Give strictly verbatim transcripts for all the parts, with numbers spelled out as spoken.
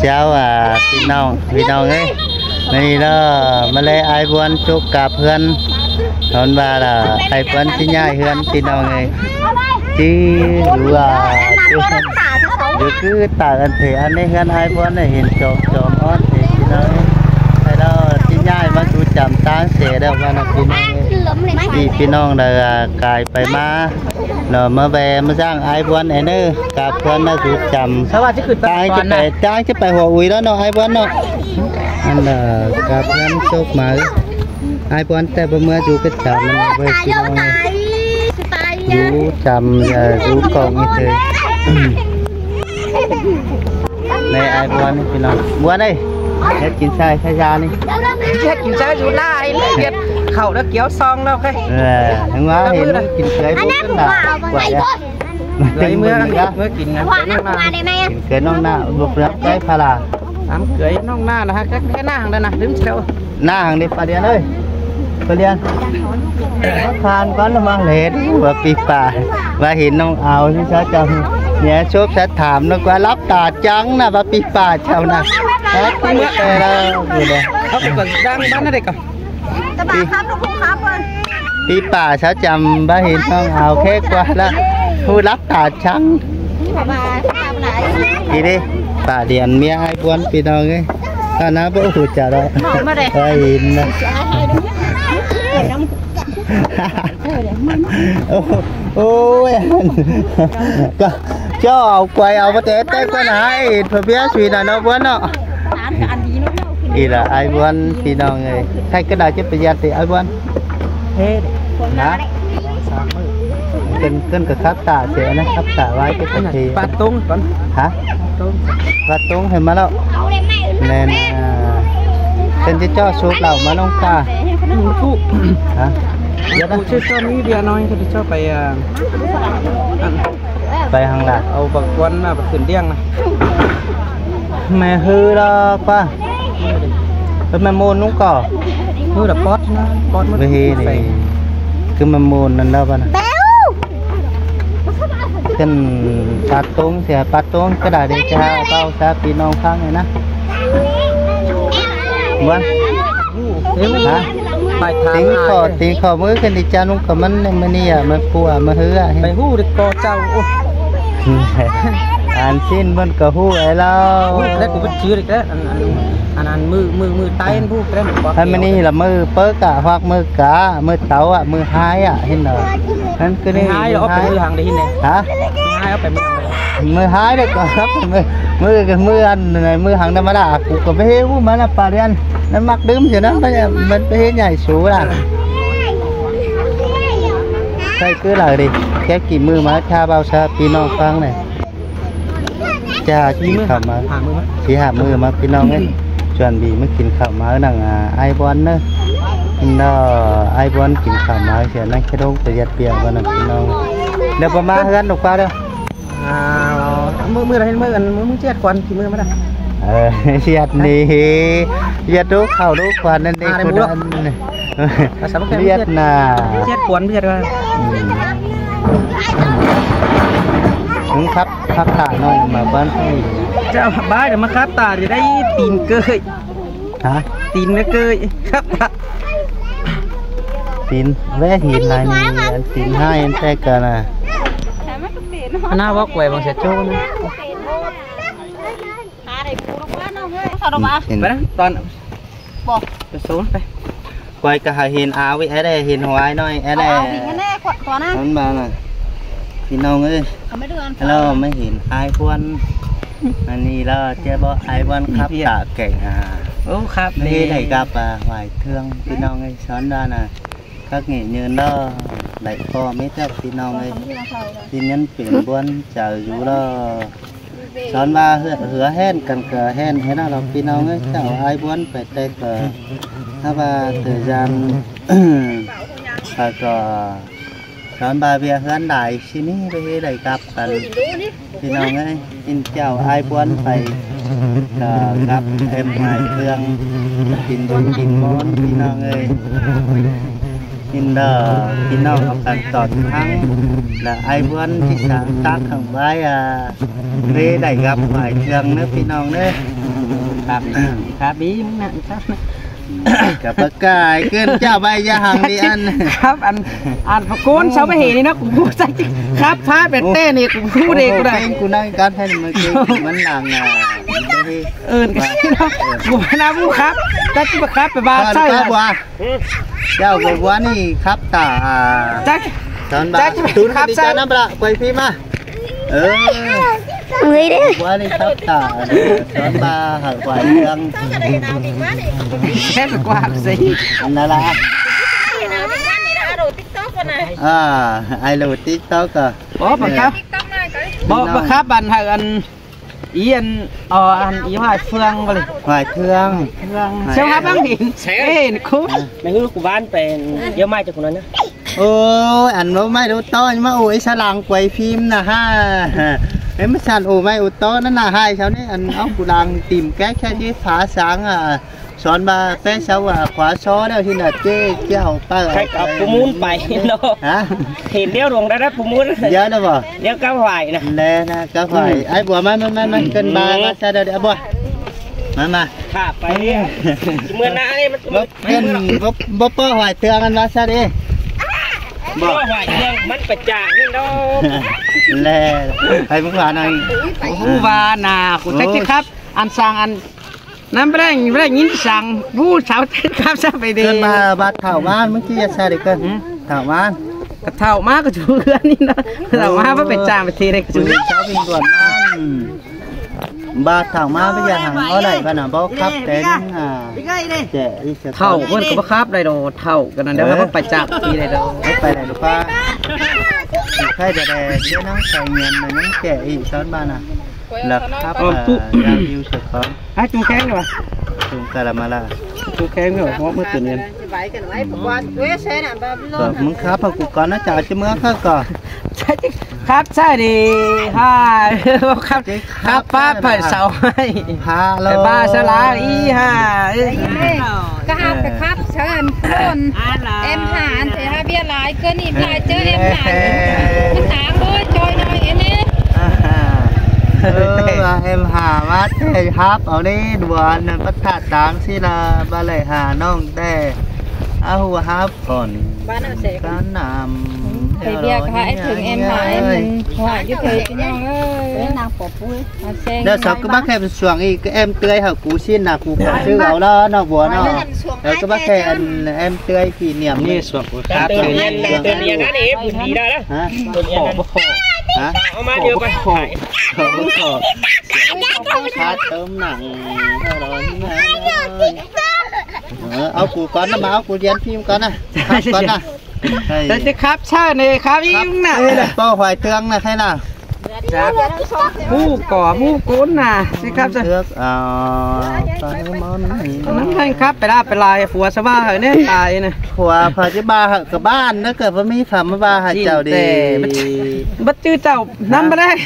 Chao à, ꞌpi ꞌnọng, ꞌpi ꞌnọng ới. ꞌMự ꞌnị ꞌnớ, ꞌmá ꞌlé ải ꞌBuôn chốp cắp ꞌhướn. Hón ꞌva ꞌlạ ải ꞌBuôn ꞌchí ꞌnhại ꞌhướn, ꞌpi ꞌnọng ới. ꞌChí dú à, dú, dú cứ tả ăn thể ăn ꞌnị ꞌhướn ải ꞌBuôn ꞌnị hên chom chom ót thể, ꞌpi ꞌnọng ới. Hảư ꞌlạ ꞌchí ꞌnhại ꞌmá dú chăm ꞌtáng sẻ đaư ꞌva ꞌnị, ꞌpi ꞌnọng ới. ꞌPi ꞌnọng đaư à, cai pay ꞌmá. Nó ꞌmá ꞌve ꞌmá ꞌdặng ải ꞌBuôn ꞌnị ꞌnớ, cắp ꞌhướn ꞌnớ dú chăm. ꞌTáng ꞌchí pay, ꞌtáng ꞌchí pay hua ui ꞌlẹo ꞌnớ ải ꞌBuôn ꞌnớ. Ăn ꞌlạ cắp ꞌhướn chốp máư. Ải ꞌBuôn té báu ꞌmưa dú ꞌcọ chăm ꞌnớ ꞌvới, ꞌpi ꞌnọng ới. Dú chăm, à, dú cỏng ꞌnị thế. ꞌNị ải ꞌBuôn ꞌnị, ꞌpi ꞌnọng. ꞌBuôn ới, ꞌdệt kin sai sai da ꞌnị. ꞌDệt kin sai dú ꞌnạ ꞌnị, ꞌdệt khảu đaư kiêu song ꞌnớ ꞌkhi. Ờ, hăng ꞌva hên kin sai báu ꞌnạ. Quái à. Ơi, ꞌmưa, ꞌmưa kin ꞌnạ. Kin sai ꞌnọng ꞌnạ, báu ꞌpứng sai pha ꞌlạ. Ám cưới ꞌnọng ꞌnạ ꞌnạ, ꞌkhạy ꞌkhạy ꞌnạ hăng đaư ꞌnạ, đưm ꞌchí đaư. ꞌNạ hăng đi, pha điên ới. Pha điên. Phan ꞌquán ꞌmá ꞌlệt, ꞌva ꞌpi ꞌpạ. ꞌVa hên ꞌnọng au ꞌchí ꞌsá chăm. ꞌNhá chốp ꞌsá tham ꞌnớ ꞌquá lắp tả chắng ꞌnạ, ꞌva ꞌpi ꞌpạ chăm ꞌnạ. Hák ꞌpứng té ꞌlạ, ꞌnị đaư. Hák ꞌcọ đang ꞌván ꞌnớ đảy ꞌcọ. ꞌPi ꞌpạ ꞌsá chăm ꞌva hên ꞌnọng au ꞌkhạy ꞌquá ꞌlạ. ꞌHụ lắp tả chắng. ꞌTí đi, pả điên ꞌmía ải ꞌBuôn, ꞌpi ꞌnọng ới. Tả ꞌnạ báu ꞌhụ chả ꞌlạ. ꞌVa hên ꞌnạ. Ô, ôi, ꞌcọ, ꞌchọ au quay au ꞌmá té té ꞌquá ꞌnạ, ꞌhịt phả ꞌviạk suy ꞌnạ ꞌnớ ꞌBuôn ꞌnớ. ꞌNị ꞌlạ ải ꞌBuôn, ꞌpi ꞌnọng ới. Hảư ꞌcọ đaư ꞌchí pay ꞌdệt đi ải ꞌBuôn. Hả? Ken, ken ꞌcọ khắp tả sẻ ꞌnớ, khắp tả ꞌvái ꞌchí pay ꞌdệt. Pát túng ꞌcọn. Hả? Pát túng. Pát túng hên ꞌmá ꞌlẹo. ꞌNẹn, à, ken ꞌchí ꞌchọ sụp ꞌlẹo ꞌmá ꞌnọng ca. Ú. Hả? ꞌChớ ꞌchọ ꞌmí ꞌviạk ꞌnọi, ꞌchớ ꞌchọ pay, à, ăn. Pay hăng ꞌlạ. Au ꞌva ꞌquán ꞌnạ, ꞌva khửn điêng ꞌnạ. ꞌMẹ ꞌhứ ꞌlạ ꞌpá. Pay ꞌmẹ ꞌmôn ꞌnọng ꞌcọ. ꞌHứ ꞌlạ pót ꞌnạ, pót ꞌmá. ꞋVới hên ꞌnị. Cứ ꞌmẹ ꞌmôn ꞌnặn ꞌlạ ꞌpá ꞌnạ. Ken pát túng sẻ, pát túng ꞌcọ đaư đi ꞌchí ꞌvạu ꞌsá ꞌpi ꞌnọng ꞌphắng ꞌnị ꞌnạ. ꞌMuôn. Hả? Pay tháng ꞌTính ai khỏ, ꞌtếng khỏ ꞌmứ ken đi ꞌchá ꞌnọng ꞌcọ ꞌmắn ꞌnị ꞌmá ꞌnị à, ꞌmá ꞌpưa ꞌmá ꞌhứ à. Pay ꞌhụ đi ꞌcọ chảu. Ăn ꞌsịn ꞌmắn ꞌcọ ꞌhụ ải ꞌlẹo. Ú, ꞌcọ ꞌcọ báu chứ đi ꞌcọ. Ăn, ăn, ăn, ăn ꞌmự, ꞌmự, ꞌmự tai ꞌhụ ꞌcọ. Ăn ꞌmá ꞌnị ꞌlạ ꞌmự pớc à, hoặc ꞌmự cá, ꞌmự táo à, ꞌmự ꞌhại à, hên ꞌnớ. Ăn ꞌcọ ꞌnị ꞌmự ꞌhại ꞌlẹo, ꞌmự ꞌhại. Pay ꞌmự hang đi hên ꞌnị. Hả? ꞌMự ꞌhại ꞌlẹo ꞌcọ. ꞌMự, ꞌmự, ꞌmự ăn, ꞌmự hang ꞌnặn ꞌmá ꞌlạ, ꞌcọ ꞌcọ pay ꞌhế ú ꞌmá ꞌnạ pà điên. ꞌNặn ꞌmặc đưm ꞌsịn ꞌnặn, ꞌmắn, ꞌmắn pay ꞌhế ꞌnhại sú ꞌlạ. Hảư cứ ꞌlạ đi, ké kỉ ꞌmự ꞌmá ꞌchá ꞌvạu ꞌsá ꞌpi ꞌnọng ꞌphắng ꞌnị. ꞌChá kin khảu máư. Hả ꞌmự ꞌmá. Kin hả ꞌmự ꞌmá ꞌpi ꞌnọng ới. Chuẩn bị ꞌmá kin khảu máư nẳng, à, ải ꞌBuôn ꞌnớ. Nó, ải ꞌBuôn kin khảu máư sẻ ꞌnặn ké đông pay ꞌdệt ꞌviạk ꞌva nẳng ꞌpi ꞌnọng. Đaư ꞌva ꞌmá ꞌhướn ꞌnụ ꞌquá đaư. À, ꞌmự, ꞌmự ꞌlạ hên ꞌmự, ꞌmự ꞌchí ꞌdệt quăn, kin ꞌmự ꞌmá đaư. Ờ, ꞌdệt ꞌnị. ꞌDệt đu khảu đu quăn ꞌnặn đi. À, đây ꞌcọ mũ đó. Ăn. À, sao bác em ꞌDệt ꞌdệt? ꞌNạ. ꞌDệt quăn, ꞌdệt quăn. Ừ. Hứng khắp, khắp tả ꞌnọi ꞌmá ꞌquăn. Chả bái để mà khắp tả thì đây tin cơ. Hả? Tin nó cơ. Khắp tả. Tin ꞌvẹ hên lai ꞌnị, ăn tin ꞌhại ăn ꞌtẹ ꞌcọ ꞌnạ. Ăn ꞌnạ bók quay bằng sẹt ꞌchớ ꞌnạ. Hên. Pay ꞌnạ, ꞌtọn. Pay số pay. Quay ꞌcọ hảư hên áo ꞌvạy é đe, hên hoái ꞌnọi é đe. Áo hên é đe, quạt ꞌtọn ꞌnạ. Ăn ꞌmá ꞌnạ. ꞌPi ꞌnọng ơi. Hello, ꞌmá hên ải ꞌBuôn. Ăn ꞌnị ꞌlạ, ꞌchí bók ải ꞌBuôn khắp tả kẻng à. Ô, khắp ꞌmá hên đi. Đảy cắp à, hoài thương ꞌpi ꞌnọng ơi, son ꞌva ꞌnạ. Khắp nghệ nhân ꞌlạ, đảy ꞌpo mết ꞌtẹ ꞌpi ꞌnọng ơi. Tin nhắn pên ꞌBuôn chào dú ꞌlạ. Son ꞌva hứa, hứa hẹn căn ꞌcọ hẹn hên ꞌnạ ꞌlạ ꞌpi ꞌnọng ơi, chảu ải ꞌBuôn pay ꞌtẹ ꞌcọ. Hả ꞌva thời gian ꞌcọ, ꞌcọ son ꞌva ꞌviạk ꞌhướn đảy ꞌsịn ꞌnị, pay ꞌhế đảy cắp căn. ꞌPi ꞌnọng ơi, in chảu ải ꞌBuôn pay ꞌcọ cắp thêm hoài thương. Kin dú kin ꞌmôn ꞌpi ꞌnọng ơi. Inh đa ꞌpi ꞌnọng ꞌcọ căn tỏn ꞌhăng, lỏ ai ꞌvốn ꞌchí sắng tắc khong ꞌvái a, ꞌlế đảy ꞌgặp hoài thương ꞌnớ ꞌpi ꞌnọng ꞌnớ. Khắp, khắp ꞌí ꞌmứng ꞌnặn khắp. Cắp ꞌcọ cai ꞌcứn ꞌchạ ꞌvạy ꞌdạk hăng đi ăn. Khắp ăn, ăn ꞌpưa ꞌcốn sau ꞌmá hên ꞌnị ꞌnớ, ꞌcọ ꞌhụ ꞌsá ꞌchí khắp phá pên ꞌtẹ ꞌnị, ꞌcọ ꞌhụ đê ꞌcọ đảy. Ôi, ꞌpưa ꞌcốn ꞌcọ hên ꞌmá ꞌkị ꞌmắn lăng à. Ơn ꞌcọ ꞌnị ꞌnớ, ꞌcọ ꞌmắn ꞌnặn ꞌhụ khắp, chắc ꞌchí ꞌmá khắp pên ꞌva sau. Chảu ꞌva ꞌnị khắp tả à. Chắc, tón ꞌva chắc ꞌchí ꞌmá tún khắp đi sau. Chắn ꞌnặm ꞌlạ, quay phim à. Ơ. Người đấy. ꞋVa ꞌnị khắp tả, tón ꞌva hảư quay thương. Khắp quay gì? Ăn ꞌnặn ꞌlạ. À, ai ꞌlụ TikTok à. Bók ꞌmá khắp. Bók ꞌmá khắp ăn hảư ăn ꞌí ăn, ờ, ăn ꞌí Hoài Phương ꞌva ꞌlế. Hoài Thương. Hoài Thương. Siêu hấp lắm hên. Ê, khúc. Mẹ hứa ꞌcọ ꞌván pên yua ꞌmá ꞌchọ ꞌcọ ꞌnặn ꞌnớ. Ôi, ăn ꞌmá ꞌmá ꞌu tó, ꞌmá ꞌu ꞌí sá lăng quay phim ꞌnạ ha. Ê, ꞌmá săn ꞌu ꞌmá ꞌu tó ꞌnặn ꞌnạ ꞌhại sau ꞌnị, ăn ók ꞌcọ lăng tìm cách sẽ đi phá sáng à. Son ꞌva pé sau à, khóa so đéo ꞌchí ꞌnạ ꞌchế, ꞌchí hảư pay. Khay ꞌcọ ꞌpưa ꞌmún pay ꞌnớ. Hả? Hên ꞌlẹo đuống đa đa ꞌpưa ꞌmún. Dưa ꞌnớ báu? ꞌLẹo cắp Hoài ꞌnạ. Đe ꞌnạ, cắp Hoài. Ai bua ꞌmá, ꞌmá, ꞌmá, ꞌmá, ꞌcứn ꞌmá, ꞌmá ꞌsá đéo đi, à bua. ꞌMá, ꞌmá. Khắp pay. Báu ꞌcứn, báu, báu ꞌpưa Hoài Thương ăn ꞌmá ꞌsá đi. Báu. Hoài Thương ꞌmắn pay chả ꞌnị ꞌnớ. Lé, ai ꞌmá ꞌva ꞌnặn. Ôi, ꞌva ꞌnạ, ꞌcọ chắc ꞌchí khắp, ăn sắng ăn ꞌnặm ꞌva ꞌlẹng, ꞌva ꞌlẹng ꞌnghín sắng, ꞌhụ sau khắp ꞌsá pay đi. ꞌCứn ꞌmá, ꞌva thảu ꞌmá, ꞌmá ꞌchí ꞌsá đi ꞌcứn. Hử? Thảu ꞌmá. Ơ, thảu ꞌmá ꞌcọ ꞌchu ꞌhướn ꞌnị ꞌnớ. Thảu ꞌmá báu pay chả pay thi đảy ꞌcọ ꞌchu. Ôi, sau bình luận ꞌmá. ꞌVa thảu ꞌmá báu dạk hăng ók đảy ꞌva ꞌnặn báu khắp pên à. Chả ꞌí ꞌsớ. Thảu ꞌcọ báu khắp đảy đo, thảu ꞌcọ ꞌnặn đéo báu pay chả thi đảy đo. Báu pay đảy đo ꞌpá. Khay đảy đảy, ꞌchí ꞌnăng khải nghiên ꞌmá ꞌnăng chả ꞌí son ꞌva ꞌnặn. Lỏ khắp, ờ, ꞌpưa, ờ, dao điêu sơ con. Hả, ꞌchu khéng ꞌnị ꞌva? ꞌChu khéng ꞌmá ꞌlạ. ꞌChu khéng ꞌnị ꞌva, ꞌmá ꞌmưa tủn niên. Ơ, ꞌmứng khắp hảư ꞌcọ ꞌcọ ꞌnớ, chả ꞌchí ꞌmưa khắp ꞌcọ. Khắp ꞌsá đi, ha, khắp, khắp phá pay sau ꞌhại. Hả, lô. Pay ꞌva ꞌsá ꞌlạ ꞌí ha. Ê, ꞌcọ hảư pay khắp ꞌsá ăn ꞌcốn. Em Hà ăn ꞌchí ha ꞌviạk lai ꞌcọ ꞌnị lai ꞌchớ em Hà. ꞌMắn táng ꞌlới ꞌchoi ꞌnọi ên ꞌnị. Ơ, em Hà ꞌmá ꞌchí hắp au ꞌnị đuôn ꞌnặn pắt thả táng ꞌsị ꞌlạ ꞌva ꞌlạy hả ꞌnọng đe. À, ꞌhụ hắp ꞌcốn. Bán ꞌnặm. Pay ꞌviạk hả, ê, thứng em Hà em ơi. Hoài ꞌchí thuê ꞌchí ꞌnọng ơi. Đéo sau ꞌcọ báu khe pên suông ꞌí, ꞌcọ em tươi hảư cu ꞌsịn ꞌnạ, cu ꞌcọ ꞌsứ au ꞌlạ ꞌnọ bua ꞌnọ. Đéo ꞌcọ báu khe ăn em tươi kỷ niệm ꞌnị. Suông cu khắp tươi niên, tươi niên ꞌnặn ꞌnị, bun đi đa đa. Hả? Khổ báu khổ. Hả? Au ꞌmá điêu ꞌcọ. Khổ báu khổ. Khát tơm nẳng. Ờ, au cu con ꞌnạ ꞌmá, au cu dán phim con ꞌnạ. Khắp con ꞌnạ. Ê. Tớ ꞌchí khắp ꞌsớ ꞌnị, khắp ꞌí ꞌnạ. Ê, đảy ꞌpưa Hoài Thương ꞌnạ, khay ꞌnạ. Khắp. ꞌHụ ꞌcọ, ꞌhụ ꞌcốn ꞌnạ. ꞌChí khắp ꞌsớ. Ước ao ꞌtoi ꞌmón. ꞌNắm ꞌhêng khắp pay ꞌlạ pay lai, phua ꞌsá ꞌva hảư ꞌnị tai ꞌnị. Phua, phua ꞌchí ꞌva hảư ꞌcọ ꞌván ꞌnớ, ꞌcọ báu ꞌmí phua ꞌmá ꞌva hảư chảu đi. Báu ꞌchư chảu, ꞌnắm báu đảy.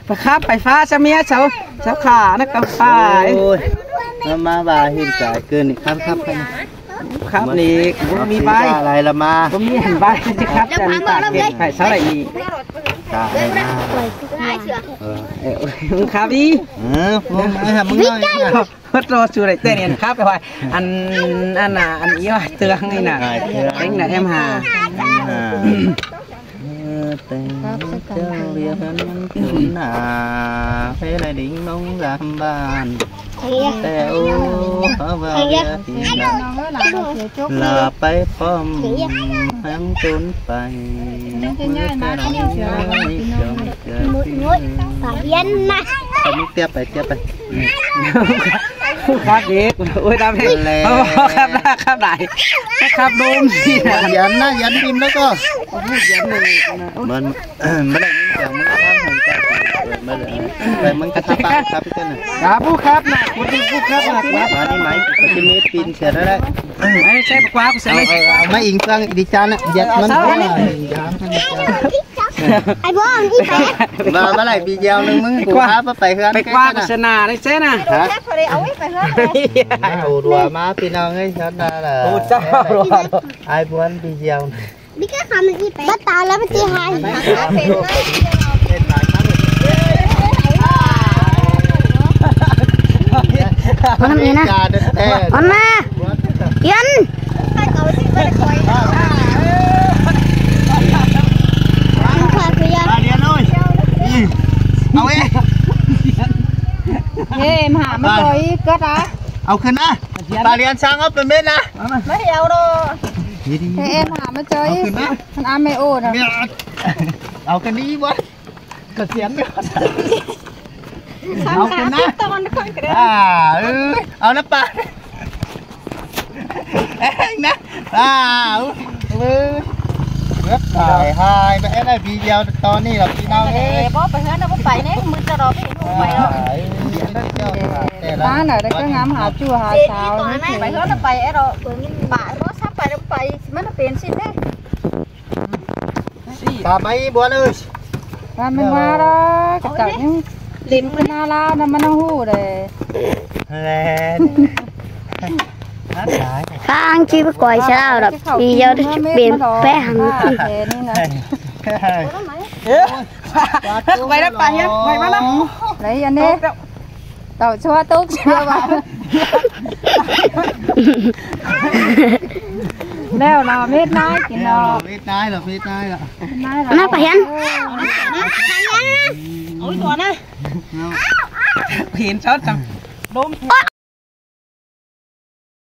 Pay khắp pay phá ꞌsá ꞌmía sau, sau khả ꞌnạ ꞌcọ phá. Ôi, ꞌmá ꞌmá ꞌva hên cai ꞌcứn ꞌnị, khắp khắp khay. Khắp ꞌnị, báu ꞌmí ꞌvái. Lai ꞌla ꞌmá. Báu ꞌmí hên ꞌvái, ꞌchí khắp chăn tả kẹt phải sau đảy ꞌnị. Chả đảy ꞌnạ. Ờ, ê, ôi, khắp ꞌí. Ờ, ꞌmá ꞌmá hả ꞌmứng ꞌnọi ꞌnạ. Hớt ꞌlô su đảy ꞌtẹ niên khắp pay Hoài. Ăn, ăn ꞌnạ, ăn ꞌí Hoài Thương ꞌnị ꞌnạ. Hoài Thương. Tếng ꞌnạ em Hà. Em Hà. Ơ, têng chớ ꞌviạk ꞌnặn ꞌcốn ꞌnạ. Phế lai đính ꞌmóng dăm ꞌván. Té ú, hó ꞌva ꞌviạk ꞌnị ꞌnạ. Lỏ pay ꞌpọm, hám ꞌcốn pay. ꞋMưa ꞌtẹ ꞌnọi ꞌnọi, ꞌchí ꞌchí ꞌchí. Pay ꞌmí ꞌtiạp pay, ꞌtiạp pay. Khắp đi, ôi, đam hên. Lé. Khắp đa, khắp đảy. Khắp đôm. Dán ꞌnạ, dán phim ꞌnớ ꞌcọ. Báu, báu đảy Chào mừng các bạn, chào mừng các bạn, chào mừng các bạn, chào mừng các bạn. Cá bú khắp nè, cuốn đi bú khắp nè, cuốn. Và đi máy, có cái mét pin sửa đó đấy. Máy nó sẽ qua, sẽ Ờ, máy. Ờ, máy in sang đi chán ạ, giật mắn. Sao đấy? Ai bố đi phải. Và bác lại video nưng mưng của Qua. Hả, bác phải hứa ໄປກວາດ cái ໂຄສະນາໄດ້ເຊັ່ນນະ. Hả? Ai ổ đùa má phi nong ấy, sao ta là. Ôi, sao ai buôn video. Đi cái khám đi phải. Bắt tao lắm, chị hai. Con làm gì nè? Con nè. Yên. Yên. Ê, mà hả, mà coi cất á. Áo khăn á. Bà Liên sang ấp bên bên á. Mới hiểu đâu. Đi, đi. Ê, em hả, mà chơi. Áo khăn á. Con ăn mẹ ổn à? Mẹ. Áo khăn đi bớt. Cất xiên đi. Áo khăn á. À, ừ. Áo nắp bà. Ê, nè. À, ừ. Ừ. Rất tài hai. Mà em này video to này là khi nào ເອີ nè? ບໍ່ໄປເຮືອນນະ ບໍ່ໄປເນ ມື້ຈະລໍໄປເນາະ. À, ừ. Để ຕາ lắm. ໜ້າ ໄດ້ກໍງາມ Để ຫາ đi ຈູ່ ຫາ tỏ ສາວ này. ນີ້ ໄປເຮືອນນະ ໄປເນາະ ບາດບໍ່ຊັບໄປນຳໄປ ມັນເປັນຊິເດ້. Cả mấy bố ơi. Và mình qua đó, cái chợ những điểm cái na la nó mà nó hù đấy. Lên. Khang chi bố coi sao đó, vì giờ nó biết nó đó. Bé hẳn. À, thế nên là. Quay đó, quay nhá, quay vào đó. Đấy, anh đi. Tau chúa túc chúa vào. Leo lò mết nái kì lò. Mết nái lò, mết nái lò. Nái lò. Nái phải hẳn. Ôi, tua nè. Hên sót chăng. Đốm.